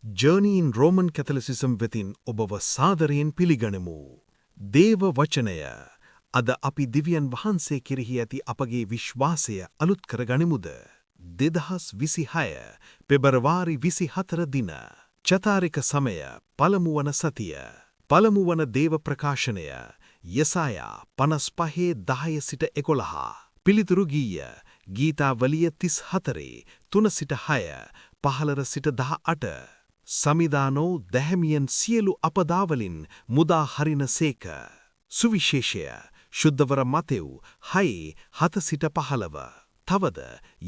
Journey in Roman Catholicism වෙතින් ඔබව සාදරයෙන් පිළිගනිමු. දේව වචනය. අද අපි දෙවියන් වහන්සේ කෙරෙහි ඇති අපගේ විශ්වාසය අලුත් කරගනිමුද? 2026 පෙබරවාරි 24 දින. චාතාරික සමය, පළමු වන සතිය. පළමු වන දේව ප්‍රකාශනය යෙසායා 55:10 සිට 11. පිළිතුරු ගීය ගීතාවලිය 34 3 සිට 6, 15 සිට 18. සමිඳානෝ දැහැමියෙන් සියලු අපදාවලින් මුදා හරින සේක. සුවිශේෂය ශුද්ධවර මතෙව් 6 7 සිට 15. තවද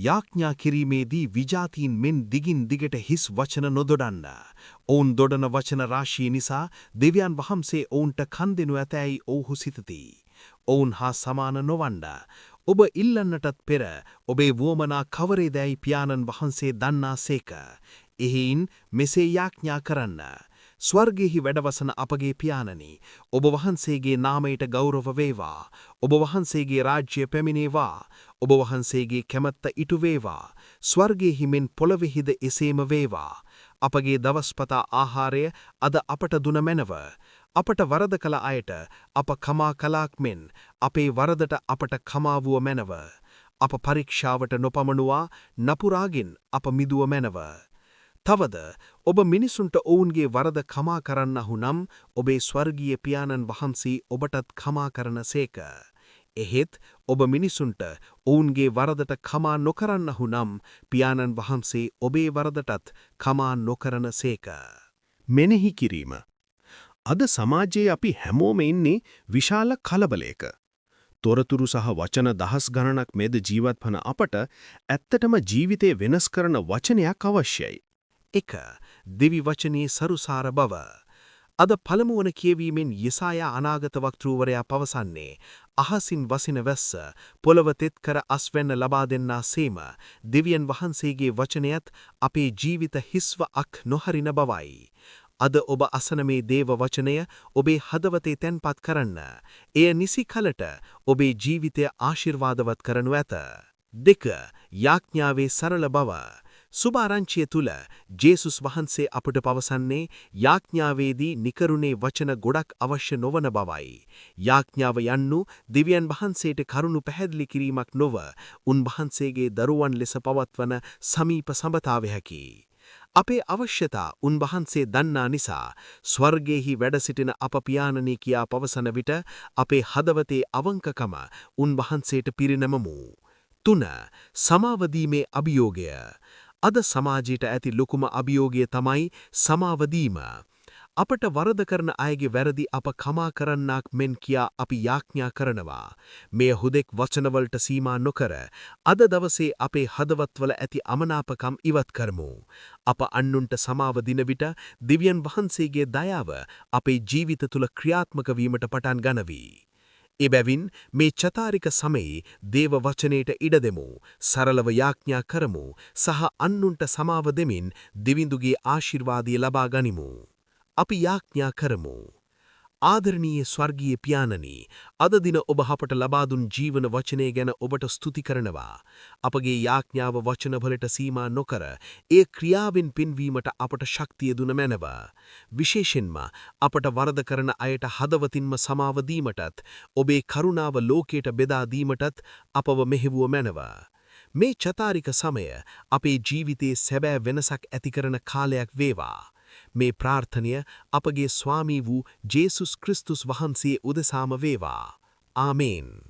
යාඥා කිරීමේදී විජාතීන් මෙන් දිගින් දිගට හිස් වචන නොදොඩන්න. ඔවුන් දොඩන වචන රාශිය නිසා දෙවියන් වහන්සේ ඔවුන්ට කන් දෙනු ඇතැයි ඔව්හු සිතති. ඔවුන් හා සමාන නොවන්න. ඔබ ඉල්ලන්නටත් පෙර ඔබේ වුවමනා කවරේදැයි පියාණන් වහන්සේ දන්නා සේක. එහෙයින් මෙසේ යාඥා කරන්න. ස්වර්ගයෙහි වැඩවසන අපගේ පියාණනි, ඔබ වහන්සේගේ නාමයට ගෞරව වේවා. ඔබ වහන්සේගේ රාජ්‍ය පැමිණේවා. ඔබ වහන්සේගේ කැමැත්ත ඉටු වේවා. ස්වර්ගයෙහි මෙන් පොළොවෙහිද එසේම වේවා. අපගේ දවස්පතා ආහාරය අද අපට දුන මැනව. අපට වරද කළ අයට අප කමා කළාක් මෙන් අපේ වරදට අපට කමා වුව මැනව. අප පරීක්ෂාවට නොපමණුවා නපුරාගෙන් අප මිදුව මැනව. තවද ඔබ මිනිසුන්ට ඔවුන්ගේ වරද කමා කරන්නහු නම් ඔබේ ස්වර්ගීය පියාණන් වහන්සේ ඔබටත් කමා කරන සේක. එහෙත් ඔබ මිනිසුන්ට ඔවුන්ගේ වරදට කමා නොකරන්නහු නම් පියාණන් වහන්සේ ඔබේ වරදටත් කමා නොකරන සේක. මෙනෙහි කිරීම. අද සමාජයේ අපි හැමෝම ඉන්නේ විශාල කලබලයක. තොරතුරු සහ වචන දහස් ගණනක් මැද ජීවත් වන අපට ඇත්තටම ජීවිතේ වෙනස් කරන වචනයක් අවශ්‍යයි. 1. දෙවි වචනයේ සරුසාර බව. අද පළමු වන කියවීමෙන් යෙසායා අනාගත වක්තෘවරයා පවසන්නේ, අහසින් වසින වැස්ස, පොළව තෙත් කර අස්වැන්න ලබා දෙන්නා සේම දෙවියන් වහන්සේගේ වචනයත් අපේ ජීවිත හිස්ව අක් නොහරින බවයි. අද ඔබ අසන මේ දේව වචනය ඔබේ හදවතේ තැන්පත් කරන්න. එය නිසි කලට ඔබේ ජීවිතය ආශිර්වාදවත් කරනු ඇත. 2. යාඥාවේ සරල බව. සුභාරංචිය තුල ජේසුස් වහන්සේ අපට පවසන්නේ යාඥාවේදී නිකරුණේ වචන ගොඩක් අවශ්‍ය නොවන බවයි. යාඥාව යන්නු දෙවියන් වහන්සේට කරුණු පැහැදිලි කිරීමක් නොව, උන්වහන්සේගේ දරුවන් ලෙස පවත්වන සමීප සබඳතාවයකි. අපේ අවශ්‍යතා උන්වහන්සේ දන්නා නිසා ස්වර්ගයේහි වැඩ සිටින අප පියාණනි කියා පවසන විට අපේ හදවතේ අවංකකම උන්වහන්සේට පිරිනමමු. 3. සමාව දීමේ අභියෝගය. අද සමාජයට ඇති ලොකුම අභියෝගය තමයි සමාව දීම. අපට වරද කරන අයගේ වැරදි අප කමා කරන්නාක් මෙන් කියා අපි යාඥා කරනවා. මෙය හුදෙක් වචනවලට සීමා නොකර අද දවසේ අපේ හදවත්වල ඇති අමනාපකම් ඉවත් කරමු. අප අන්නුන්ට සමාව දින විට දෙවියන් වහන්සේගේ දයාව අපේ ජීවිත තුළ ක්‍රියාත්මක වීමට පටන් ගනවි. එබැවින් මේ චාතාරික සමයේ දේව වචනයට ඉඩ දෙමු. සරලව යාඥා කරමු සහ අන්නුන්ට සමාව දෙමින් දෙවිඳුගේ ආශිර්වාදය ලබා ගනිමු. අපි යාඥා කරමු. ආදරණීය ස්වර්ගීය පියාණනි, අද දින ඔබ අපට ලබා දුන් ජීවන වචනය ගැන ඔබට ස්තුති කරනවා. අපගේ යාඥාව වචන වලට සීමා නොකර එය ක්‍රියාවෙන් පෙන්වීමට අපට ශක්තිය දුන මැනව. විශේෂයෙන්ම අපට වරද කරන අයට හදවතින්ම සමාව දීමටත් ඔබේ කරුණාව ලෝකයට බෙදා දීමටත් අපව මෙහෙවුව මැනව. මේ චාතාරික සමය අපේ ජීවිතයේ සැබෑ වෙනසක් ඇති කරන කාලයක් වේවා. මේ ප්‍රාර්ථනය අපගේ ස්වාමී වූ ජේසුස් ක්‍රිස්තුස් වහන්සේ උදෙසාම වේවා. ආමේන්.